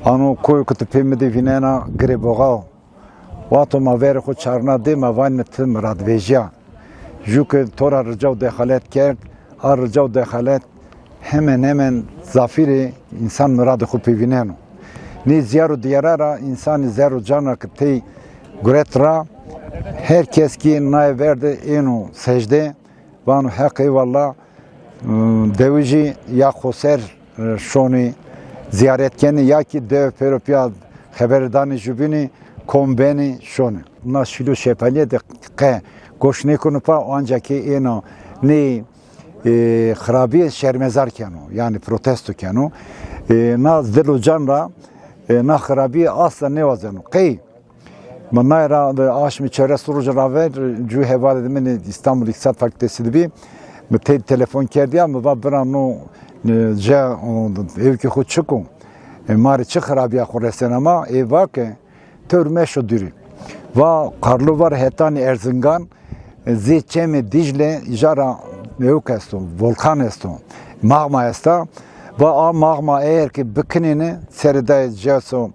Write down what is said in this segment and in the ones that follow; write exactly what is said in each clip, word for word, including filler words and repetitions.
Ano koyo ke ti pê mi de vînena Girê Boxaw. Wexto ma verê xo çarna dê, ma vanê ti miradvejîya. Ju ke to ra rica û dexalet kerd, a rica û dexalet hemen hemen zafîrê însan miradê xo pê vîneno. Nê zîyar û dîyara ra însanî zerr û can ra ke tey guret ra, her kes kî naye ver de êno secde, vano Heq eyvallah, ıı, dewijî ya xoser, ıı, şonî zîyaret kenî, ya kî dewe pêro pîya xebere danî jubînî, kom benî, şonî. Na şîlo şepelîye de qe goş nêkono pa, ancak kî êno nê, e, xirabîye şermezar keno, yanî protesto keno. E, na dil û can ra, e, na xirabîye asla nêwazeno. Qey? Mi naye ra, e, aşmî çewres roj ra ver, e, cû hevalê de min Îstanbul Îktisad Fakültesi de bî. Mi tey telefon kerdîya, mi va bira no, e, ce, o, ewkê xo çik o? E, ma rê çi xirabîya xo resena ma? Ê va ke tewr meşo dûrî. Va Karlovar hetanî Erzingan, e, zê çemê Dîcle îja ra ewk esto, volkan esto, magma esta. Va a magma eger ke bikinêne, serê dayê ceso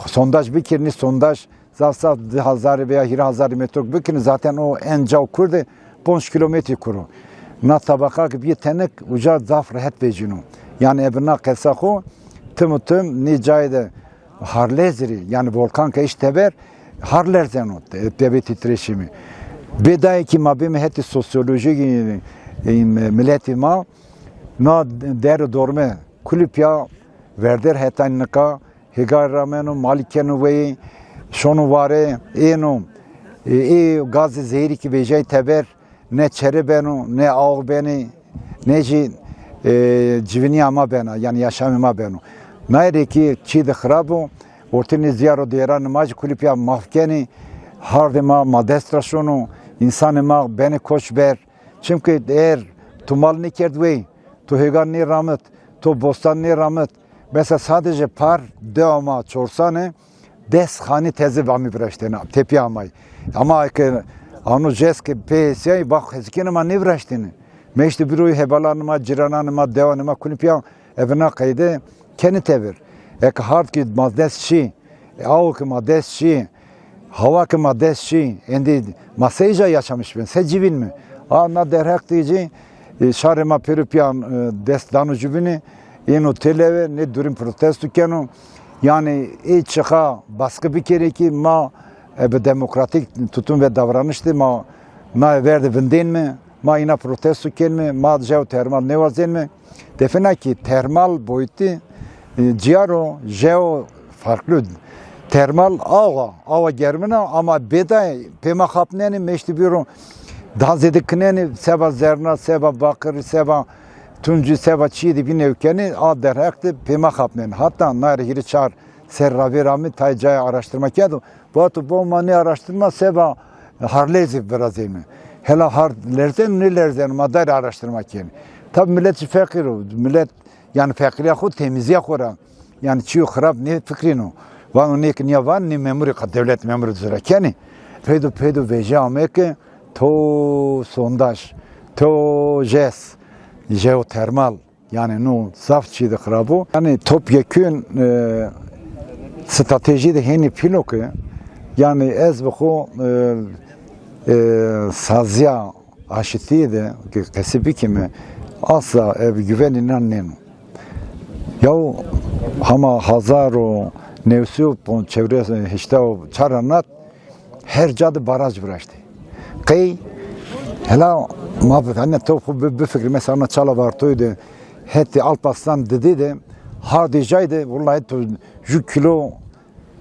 sondaj bikirnî, sondaj zaf zaf di hezarî veya hîrê hezarî metrok bikirî, zaten o en caw kur de ponc kîlometrî kur o. Na tabaqa ke bîye tenik, uca zaf rehet vecîno. Yanî ebe na qesa xo tim û tim nê cayê de harlezirî, yanî volkan ke eşt teber, har lerzeno, te-, tebê tîtreşimî. Bê dayê kî ma bîme hetê sosyolojîk, e, e, miletê ma, na der û dorme kulî pîya verder hetanî nika, hêgar rameno, malî keno weyî, şono ware, êno, e, ê gazê zehîrî kî vejîyayî teber, ne çere beno, ne aw benî, ne jî, e, civînîya ma bena, yanî yaşamê ma beno. Naye rê kî çî de xirab o, ortê nê zîyar û dîyaranê ma jî kulî pîya maf kenî, hardê ma, ma dest ra şono, însanê ma benê koçber. Çimkî eger to mal nêkerd wey, to hêgan nêramit, to bostan nêramit, mesela sadece par dewa ma Çorsanî des xanî teze amî viraştêne, tepîya amay. Ama eke ano ces ke pê hesîyay, va xesikêne ma nêviraştêne. Meştî bîroyî hevalanê ma, cîrananê ma, dewanê ma kulî pîya ebe na qeyde kenê tever. Eke hard kî ma dest şî, e, awo ke ma dest şî, hawa ke ma dest şî, êndî ma se îja yaşamiş bên, se civînme? A na derheq de jî, e, şarê ma pêro pîya, e, dest dano jubînî, êno têlewe, nê durum protesto keno. Yanî ê çiqa baskı bikerê kî ma, e, bi demokratîk tutum ve davranış de ma naye ver de vindênme. Ma îna protesto kenme, ma jeotermal nêwazenme. Defina kî termal boyutî, e, cîyar o, jeo farklı. Termal awa, awa germin a, ama bêdayê pê ma xapnenê, meştî bîro daha zêde kinenê, seba zerna, seba bakirî, seba tuncî, seba çîyê de bîn ewkenê, a derheq de pê ma xapnenê. Hatta naye ra hîrê çar serrî ra vêr amê, tayê cayê araştırma kerdo. Vato bo ma nê araştırma seba harlêzî virazême. Hela hard lerzeno, nêlerzeno, ma daîrê araştırma kenê. Tabî milet jî feqîr o. Milet, yanî feqîrîya xo, temîzîya xo ra, yanî çîyo xirab nêfikrîno. Vano nê ke nîya van, nê memurî qa dewlet memurî zira kenê. Peydo peydo vejîya ame ke to sondaj, to jes, jeotermal. Yanî no zaf çî de xirab o. Yanî topyekûn, e, stratejî de hênî pîl o ke, yanî ez bi xo, e, e, sazîya aşitîye de ke qesî bikîme, asla ebe güven înan nêno. Yaw hama hezar û new sey û çewres, heşta û çar ra nat, her ca de baraj viraştê. Qey, hela ma bi-, hani to xo bi-, bifikirî, mesela na Çala Vartoyî de, hetê Alp Arslan Didî de, hardê cayî de, wellahî to ju kîlo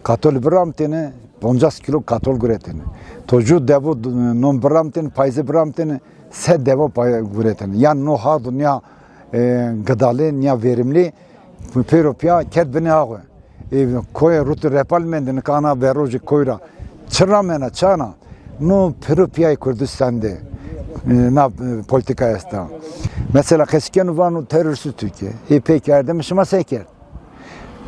katol biramtêne, poncas kîlo katol guretêne. To ju devo d-, non biramtêne, payîze biramtêne, se devo pay-, guretêne. Yanî no hard o nîya, e, gidalî, nîya verimlî, pêro pîya kerd binê awe. Ê, koyê Rûtî Repal mendî, nika ana verojê koy ra. Çi ramena, çi ana? No pêro pîyayê Kurdistan de, e, na, e, polîtîka esta. Mesela qesî keno vano terörist Tirkîye. Ê peki erdemê şima se kerd?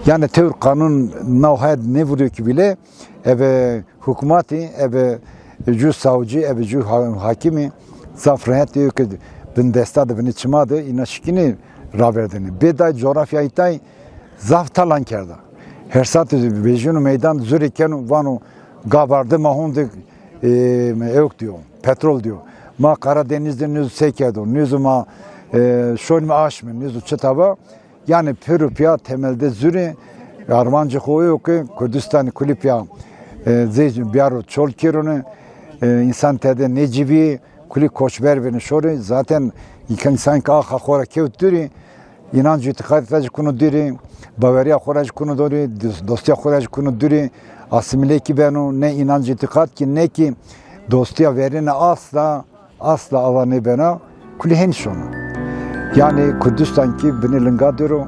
Yanî tewr qanûn naw hed nêvurîyo kî bîle, ebe hukmatî, ebe jû savcî, ebe jû ha-, hakimî zaf rehet yo ke bindesta de, binê çima de îna şikînî raverdêne. Bê dayê coğrafyayî tay zaf talan kerda. Her saat vejîno meydan, zurê keno, vano gabarde ma honde, e, ewk diyo, petrol diyo. Ma Karadeniz de nêzo se kerdo, nêzo ma, e, şonîme aşme, nêzo çita va. Yanî pêro pîya temelde zurê, armancê xo yo ke Kurdistan kulî pîya, e, zey biyaro çol kêrone, e, însan tede nêcîbîyê, kulî koçber benê şorê. Zaten însan ke axa xo ra kewt dûrî, înancî îtîqatî ra jî kuno dûrî, bawerîya xo ra jî kuno dûrî, dos-, dostîya xo ra jî kuno dûrî, asîmîle kî beno, ne înancî îtîqat kî, ne kî dostîya verêne asla, asla awa nêbena, kulî hên şono. Yanî Kurdistan kî binê linga dero,